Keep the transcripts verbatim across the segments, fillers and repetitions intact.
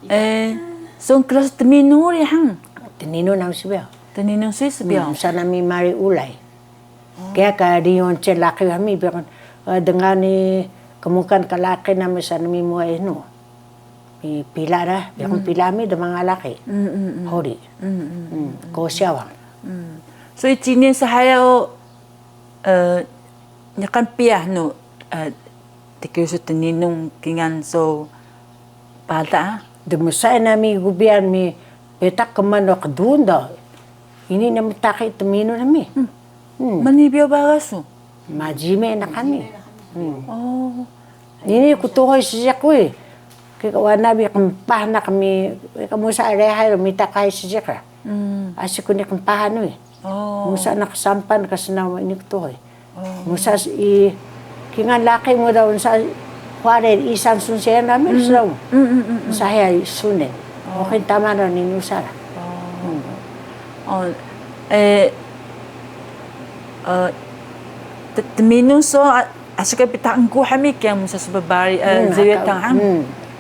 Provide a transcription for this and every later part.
Eh, so klas tminun uri han? Tninun nami sbiyaw. Tninun sbiyaw. Hmm, msa nami mari ulay. Kiya ka riyung cel laqi nami, biqun, eh, dengan ni kmukan ka laqi nami sa nami muway hnu. Mi pila ra, biqun pila mi dmanga laqi. Hori. Ko siyawang. So, icini sahaya o, eh, niqan piya hnu, eh, tkiyu su tninun kingal so pala? Dmsa nami gbiyan mi, betaq kman o qdun do. Ini nami taqi tminun nami. Mani biyaw baga su? Majime na kami. Oh. Ini ku tuhoy seejiq ku. Kika wana bi qmpah na kami, kika musa rehay mi taqay seejiq ra. Asi ku ni qmpahan wi. Oh. Musa naq sampan ka snaw ini ku tuhoy. Musa i kingal laqi mu da, musa huware isan sun sean nami saw. Musa hiya sunen. Oqin tama na ni nusa ra. Oh. Eh, eh, tminun so, a-, asi ka bitaq ku hami kiya musa sbbari, eh, zewetang han.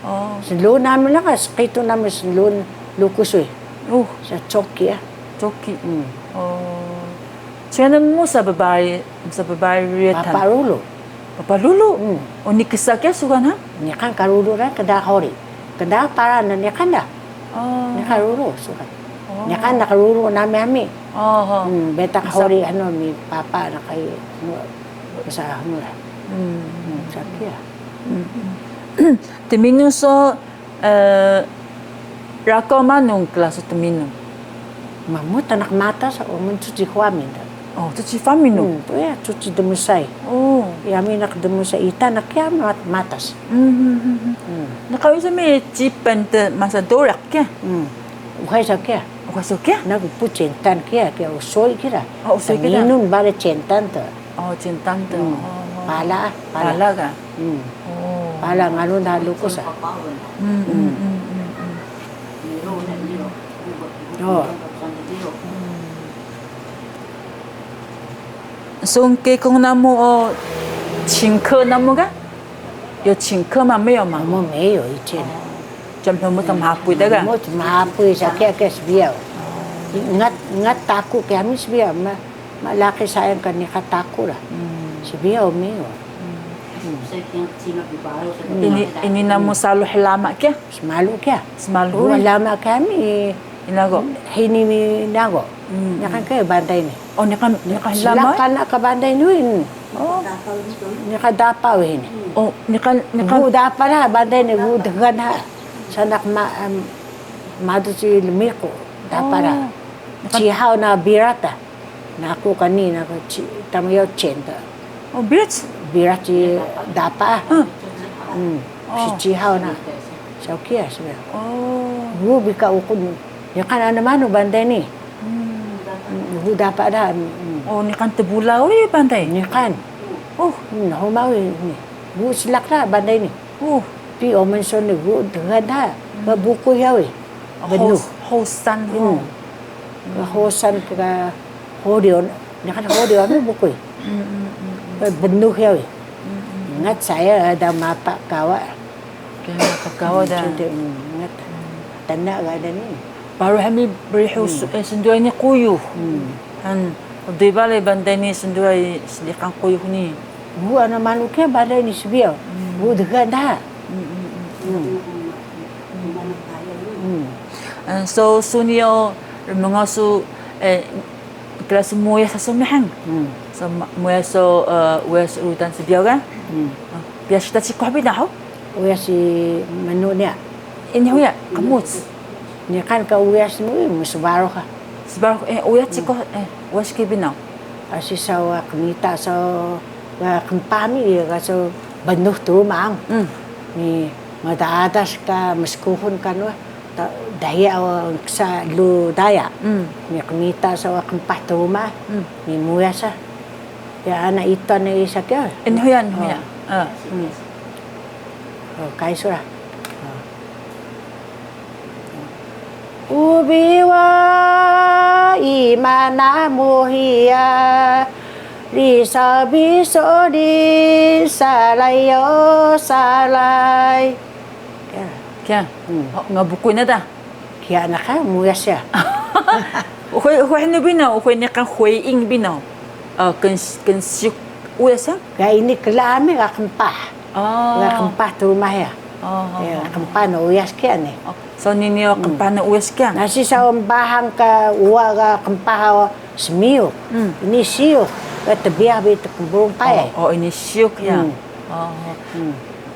Oh. Slun nami laqi, sqitu nami slun lukus wi. Oh. Sa coki ya. Coki. Oh. Cwina musa bbari, musa bbari ruwetan? Papa Rulu. Papa Rulu? O, ni ksa kiya sugan ha? Niqan ka Rulu ra, kda hori. Kda para na niqan da. Oh. Niqan Rulu sugan. Oh. Niqan na ka Rulu nami ami. Oh, oh. Betaq hori anu mi papa na kai, anu, ksa anu ra. Sa kiya. Tminun so, eh, rako manu kla so tminun? Mamu ta naq matas, o, mun cuci huwa mi da. Oh, cuci huwa mi nu? Hmm, ya, cuci dmsa i. Oh. Ya, mi naq dmsa i, ita naq ya mat-, matas. Naq usa mi cipan te masa doraq kiya? Hmm. Uxay sa kiya. Uxay sa kiya? Naq pu centan kiya, kiya usoy kira. Oh, usoy kira. Tminun bale centan te. Oh, centan te. Pala, pala. Pala ka? Pala ngalun da lukus ah. Oh. Sungkikung namu o cingke namu ka? Yo cingke ma meyo ma? Mo meyo icin. Cam mo tmapuy da ka? Mo tmapuy sa kiya kiya sbiyaw. Ngat, ngat taku kiya mi sbiyaw ma. Ma laqi sayang ka niqan taku ra. Sbiyaw mi. Ini, ini namu salu hlama kiya? Smalu kiya. Smalu. Dua hlama kami. Inago? Hini mi nago. Niqan ka Banday ni. Oh, niqan, niqan hlama? Slaq kana ka Banday ni win. Oh. Niqan dapa win. Oh, niqan, niqan. Gu dapa ra Banday ni, gu dgan ha. Sa naq ma, em, madu ci lmiqu dapa ra. Oh. Cihaw na birata. Naku kani, naku ci, tama yo centa. Oh, birata? Birata ci dapa. Hmm. Si cihaw na. Saw kiya, saw kiya. Oh. Gu bi ka uqun. Niqan ana manu Banday ni. Hmm. Gu dapa da. Hmm. Oh, niqan tbula uri Banday? Niqan. Oh. Hmm, huma uri ni. Gu slaq da Banday ni. Uh, pi o menso ni gu dgan da, ka bukuy yawi. Benu. Hosan ho. Ka hosan ka horion, niqan horion ni bukuy. Ka benu yawi. Ngat saya ada mapa kawa. Kaya mapa kawa da. Ngat. Tana ga da ni. Baru hami brihu senduay ni quyu. Han, dui balay Banday ni senduay sediqan quyu ni. Gu ana manu kiya Banday ni sbiyaw. Gu dgan da. So suni o rmngaw su, kla su muyas su mihang. So muyas su, uyas rudan sbiyaw ga. Piya sita cikuh bi na ho? Uyas si manu niya. Ini huya, qmuc. Niqan ka uyas mu, mu sbarux ka. Sbarux, eh, uyas cikuh, eh, uyas ki binaw. Asi saw qmita saw, qmpah mi, ga saw bnuh truma. Ni mdadas ka mskuxun ka nu, daya o ksa lu daya. Ni qmita saw qmpah truma, ni muyas sa. Ya, ana ita ni isa kiya. Ini huya, ini huya. Kaisu ra. Ubi wa ima namu hiya, ri saw bi saw ri salay o salay. Kiya, hmm, nga bukuy na da. Kiya na ka muyas ya. Uxay, uxay hnu bi na, uxay niqan huway bi na. Knsiyuk uyas ya? Ga ini kla ami ga qmpah. Ga qmpah truma ya. Qmpah na uyas kiya ni. So nini o qmpah na uyas kiya? Nasi saw mbahang ka uwa ga qmpah o smiyuk. Ini siyuk. Ga tbiyax bi tqbrung pay. O, ini siyuk ya.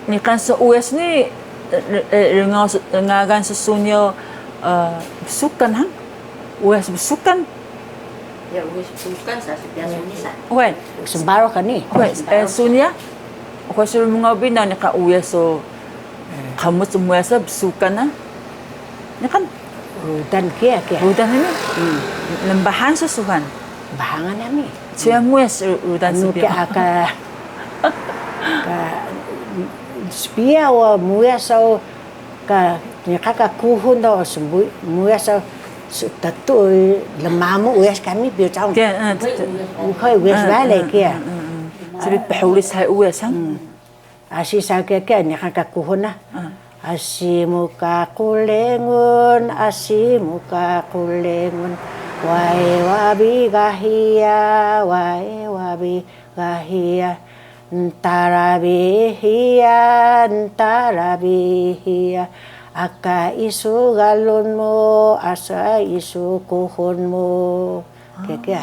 Niqan so uyas ni, rngagan so suni o bsukan han? Uyas bsukan? Ya, uyas bsukan sa, sbiyax suni sa. Uxay. Smbaro ka ni. Uxay, suni ya. Uxay, so rmngaw bi na niqan uyas so qmut muyas bsukan na. Niqan rudan kiya, kiya. Rudan ini. Nbahang so suhan. Bahangan nami. Sbiyax muyas rudan sbiyax. Kiya ka, ka sbiyax wa muyas so ka, niqan ka kuxul do, muyas so, ttu lmamu uyas kami biyo caung. Kiya, ttu. Uxay, uyas bale kiya. Sbiyax phulis hay uyas han. Asi saw kiya, kiya niqan ka kuxul na. Asi mu ka qlengun, asi mu ka qlengun. Wae wa bi ga hiya, wae wa bi ga hiya. Ntara bi hiya, ntara bi hiya. Aka isu galun mu, asa isu kuxul mu. Kiya, kiya.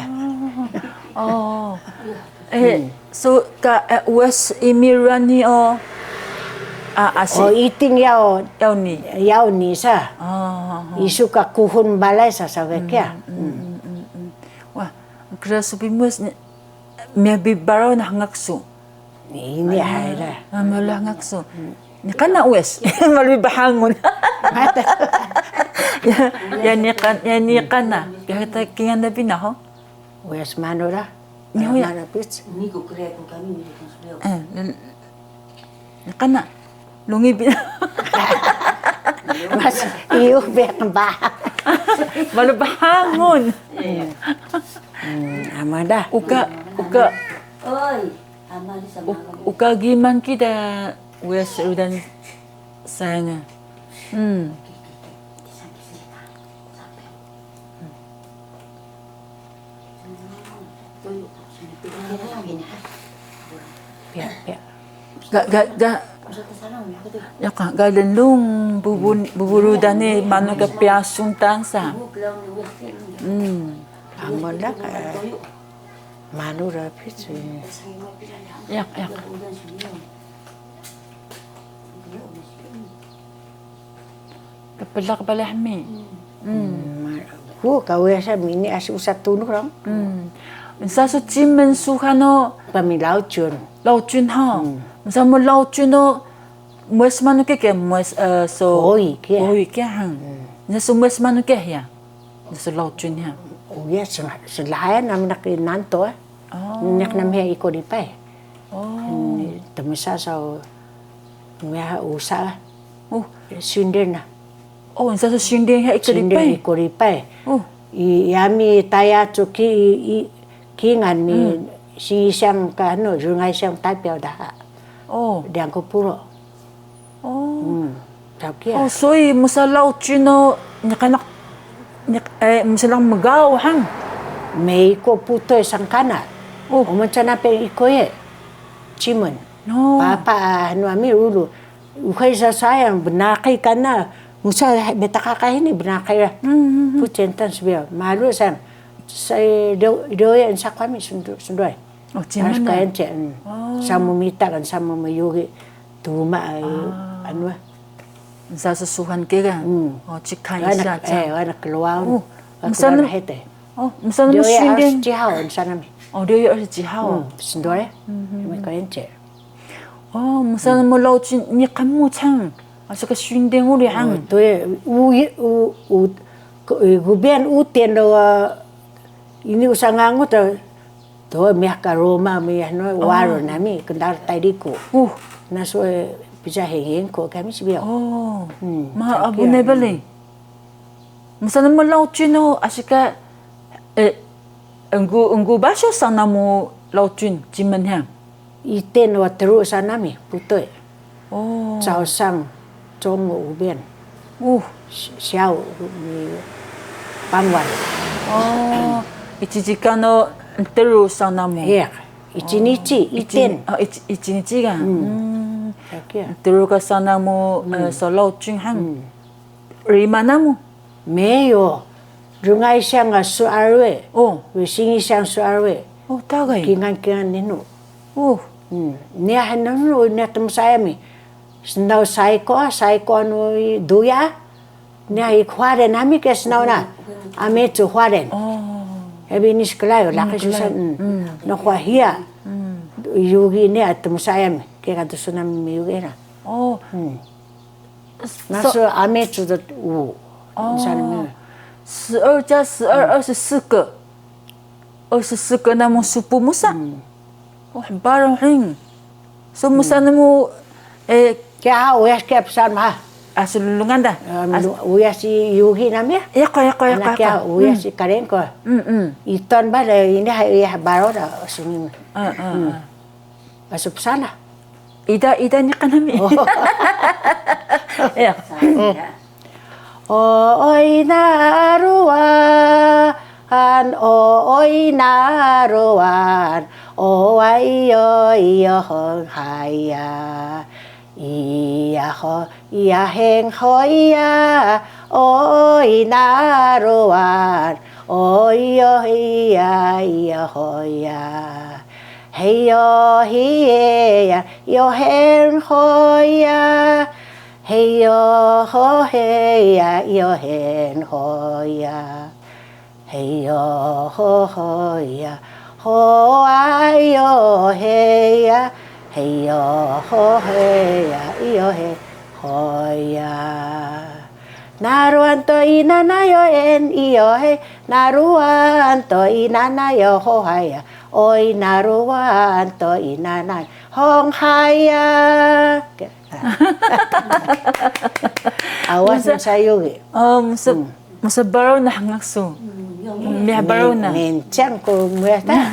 So ka, uyas imi ruwan ni o, asi. O iting yaw. Yaw ni. Yaw ni sa. Isu ka kuxul balay sa, saw kiya. Wa, kra su bi muyas ni, miyah bi baraw na hngak su. Ini hay da. Malu hngak su. Niqan na uyas. Malu bi bahangun. Ya, ya niqan, ya niqan na. Ya ta kingan da bi na ho. Uyas manu da. Ni ho ya. Manu pits. Ni ko kre ko kami ni ko sbeo. Niqan na. Lungi bi. Mas, iyux bi qmbah. Malu bahangun. Ama da. Uka, uka. Uka giman kida uyas rudan sayang. Piya, piya. Ga, ga, ga. Ya ka, ga lnlung bubu, bubu rudan ni manu ka piya sun tan sa. Ama da ka. Manu ra pits. Ya, ya. Kplaq balay hmi. Ku ka uyas sa mi ini asi usa tunux rang. Nsa su cimen suhan o. Pami laucun. Laucun ha. Nsa mu laucun o. Muyas manu ke ke muyas so. Koi ke. Koi ke han. Nsa su muyas manu ke ya. Nsa su laucun ya. Uyas, slhayan nami naq nanto. Naq nami ya iko ripay. Tmsa saw miyah usa. Sindin na. O, nsa su sindin ha iko ripay. Sindin iko ripay. Yami taya cu ki, kingan mi sinsang ka anu, jrngay sang tapiaw daha. Diyang ku puro. O. Saw kiya. O, soy msa laucun o niqan naq, msa naq mgaw han. Meyko putoy sang kana. O. Oman cana pe iko ye. Cimun. Papa, anu ami ulu. Uxay sa sayang, bnaqi kana. Musa betaq ka hini bnaqi ra. Pucentan sbiyaw. Malu sayang. Sa do, do ye nsa kami snduway. O, cimun. Ka ence. Samu mita kan, samu myugi. Tuma, anu. Nsa su suhan ke ga. O, cikan isa. Wana klwaun. Msa nami. O, msa nami sindin. Cihaw, nsa nami. O, dyo ya cihaw. Snduway. Ka ence. O, msa nami laucun ni kamu cang. Asu ka sindin uri hang. Tu u, u, u, gubian uten do, ini usa ngangut. To miyah ka Roma miyah no waro nami kndar Tayriku. Nasu pisa hengko kami sbiyaw. Ma abu ne bali. Msa nami laucun o asi ka, egu, egu baso sang namu laucun cimun hiya. Iten wa tru sa nami putoy. Caw sang. Songo uben. Uh. Si-, siyaw mi pangwal. Oh, ici jika no nteru saw namu. Iya, icinici, iten. Oh, ici-, icinici ka? Hmm. Nteru ka saw namu, eh, solo cun han. Rima namu? Meyo. Rungay siyang ga su arwe. Oh. Wisingi siyang su arwe. Oh, tagay. Kingan, kingan ninu. Oh. Hmm. Niya hanu, niya tmsaya mi. Snaw sayko, ah, sayko anu i duya. Niya i Hwaren nami ke snaw na. Amecu Hwaren. Oh. Ebi ni sklayo, laqi susan. Hmm. No kwa hiya. Hmm. Yugi niya tmsaya mi. Ke ka dusun nami yugi na. Oh. Hmm. Nasu amecu do u. Oh. Misalnya. Seer ca seer, eh, seseq. Oh, seseq namu supu musa. Hmm. Oh, hbaraw hini. So musa namu, eh, kiya uyas kiya psaan ma. Ah, slungan da. Uyas si yugi nami ya. Iya ko, iya ko, iya ko. Kiya uyas si karen ko. Hmm, hmm. Iton ba da ini ha, iya hbaraw da sungin. Ah, ah, ah. Masuk sana. Ida, ida niqan nami. Oh. Iya. Ooy na ruwan, ooy na ruwan, o wa iyo iyo hng haya. Iya ho, iya heng ho iya, ooy na ruwan, o iyo iya iyo ho iya. Heyo hiya, iyo hen hoya. Heyo ho heya, iyo hen hoya. Heyo ho hoya, hoa iyo heya. Heyo ho heya, iyo hen hoya. Naruan to inanayo en iyo he, naruan to inanayo hohaya, oy naruan to inanayo honghaya. Awas na sayugi. Oh, musa, musa baraw na hngak su. Miyah baraw na. Mencang ko muyah ta.